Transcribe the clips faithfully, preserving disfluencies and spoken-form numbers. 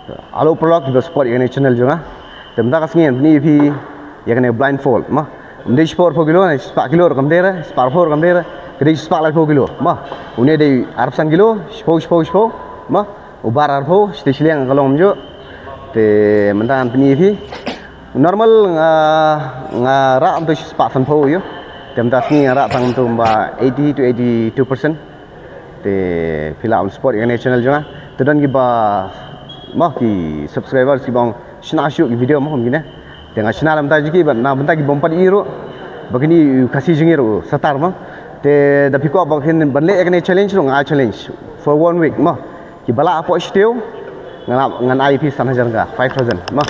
Hello paralok kiba support ïa kane channel jong nga. Te mynta ka sngi ngan pyni ïa phi ïa kane blindfold ma. Ym dei shiphew arphew kilo ne shispah kilo ruh kam dei re, shispah arphew ruh kam dei re. Ka dei shispah laiphew kilo ma. Une dei arphew san kilo, shiphew shiphew shiphew ma. U bar arphew, shiteng shiliang ka long kumjuh. Te mynta ngan pyni ïa phi. Normal nga, nga rah kumto shispah sanphew ïa. Te mynta sngi nga rah tang kumto ba eighty to eighty-two percent. Te phi lah ban support ïa kane channel jong nga. Te don kiba ma ki subscribers kiba ong shna shuh ki video ma kum kine. Te nga shna na bynta jong ki bad na bynta ki bym pat ïohi ruh ba kine u Khasi jong ngi ruh satar ma. Te da phi kwah ba kin ban leh ïa kane challenge ruh nga ai challenge for one week ma. Kiba lah hapoh shi taïew ngan ai, ngan ai ïa phi san hajar tyngka, five thousand ma.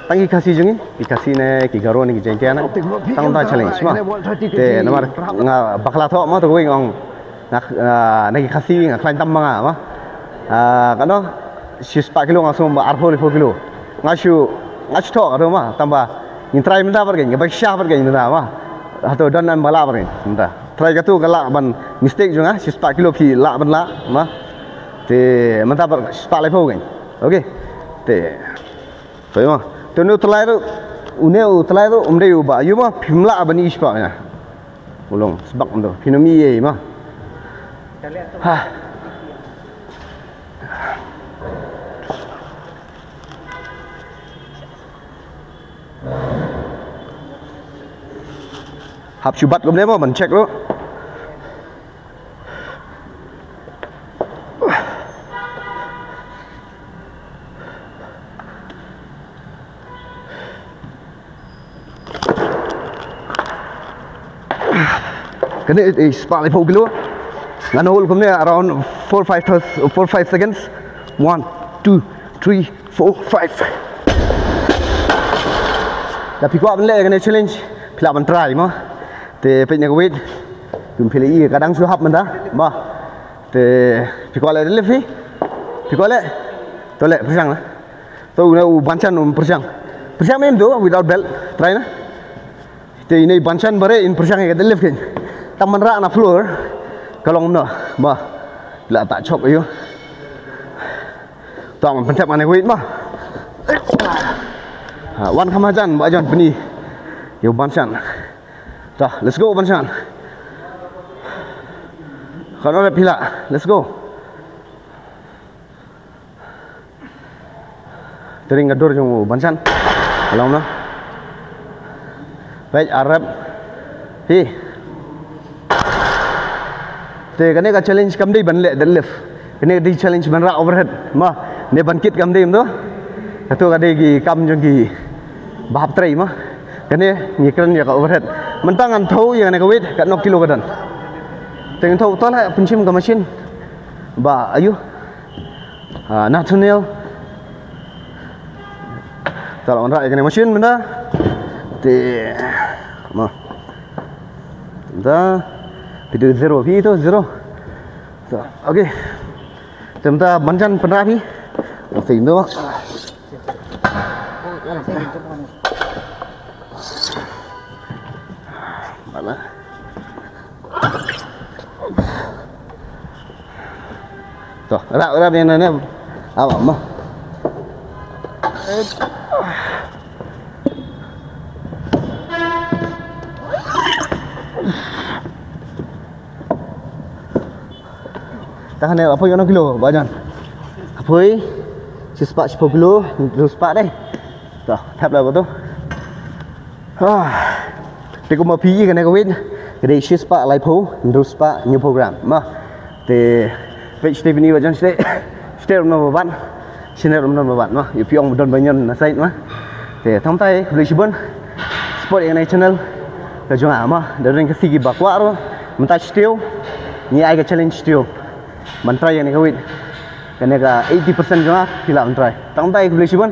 Tang ki Khasi jong ngi, ki Khasi ne ki Garo ne ki Jaintia ne. Tang bynta challenge ma. Te namar nga bakla thoh ma, te kawei nga ong nga, ah, na ki Khasi nga khlaiñ tam ma nga ma. Ah, kano shispah kilo nga sngew ba arphew laiphew kilo. Nga shu, nga shu thoh kato ma, tang ba ngin try mynta pat kein, nga ba shisha pat kein mynta ma. Hato don ne em ba lah pat kein mynta. Try kato ka lah ban mistake jong nga, shispah kilo phi lah ban lah ma. Te mynta pat shispah laiphew kein. Okay. Te. Te ma. Te une u tyllai ruh, une u tyllai ruh um dei uba ïoh ma, phim lah ban ïoh shispah ïa. U long sbak kumto, phin ym ïohi ma. Ha. Hap shu bat kumne ma, ban check ruh. Kane, eh, shispah laiphew kilo. Ngan hold kumne around four five thou-, four five seconds. One, two, three, four, five. Da phi kwah ban leh kane challenge, phi lah ban try ma. Te peit na ka weight. Kum phi la ïohi ka dang shu hap mynta ma. Te phi kwah leh deadlift phi? Phi kwah leh? To leh pyrshang na. To une u Banshan um pyrshang. Pyrshang mem to without belt. Try na. Te ine i Banshan bare in pyrshang ïa ka deadlift kein. Tang ban rah na floor ka long kumno ma. La ta chok aïu. To ngan pynthep ngan ïa weight ma. Ha, wan kham hajan ba jan pyni ïa u Banshan. To, let's go Banshan. Kano rep phi lah, let's go. Te ring ka dur jong u Banshan. Ka long kumno? Peit, ar rep. Hi. Te kane ka challenge kam dei ban leh deadlift. Kane ka dei challenge ban rah overhead. Ma, ne ban kit kam dei kumto. Kato ka dei ki kam jong ki ba hap trei ma. Kane ngi kren ïa ka overhead. Mynta ngan thew ïa kane ka weight, katno kilo ka don. Te ngan thew to la pynshim ka machine. Ba aïu. Ah, Nathaniel. Ta la wanrah ïa kane machine mynta. Te ma. Mynta phi to zero, phi to zero. To, okay. Te mynta Banshan pynrah phi. Te mynta. Mana? To, rap, rap ïa kane. Awa, ma. Tang hangne, apoi katno kilo, Bah John? Apoi, shispah shiphew kilo, hynriew spah dei. To, thep lah ba to. Ah. Te kumba phi i kane ka weight, ka dei shispah laiphew, hynriew spah hynñiewphew gram. Ma. Te peit shatei bynta ba jan shatei. Shatei ruh nang ba ban. Shatei ruh nang ba ban ma. Ïa phi ong don ba ñion na side ma. Te tang tai khublei shibun. Support ïa kane channel ka jong nga ma. Da ring ka sigi ba kwah ruh. Mynta shatei. Ngi ai ka challenge shatei. Ban try ïa kane ka weight. Kane ka eighty percent jong nga phi lah ban try. Tang tai khublei shibun.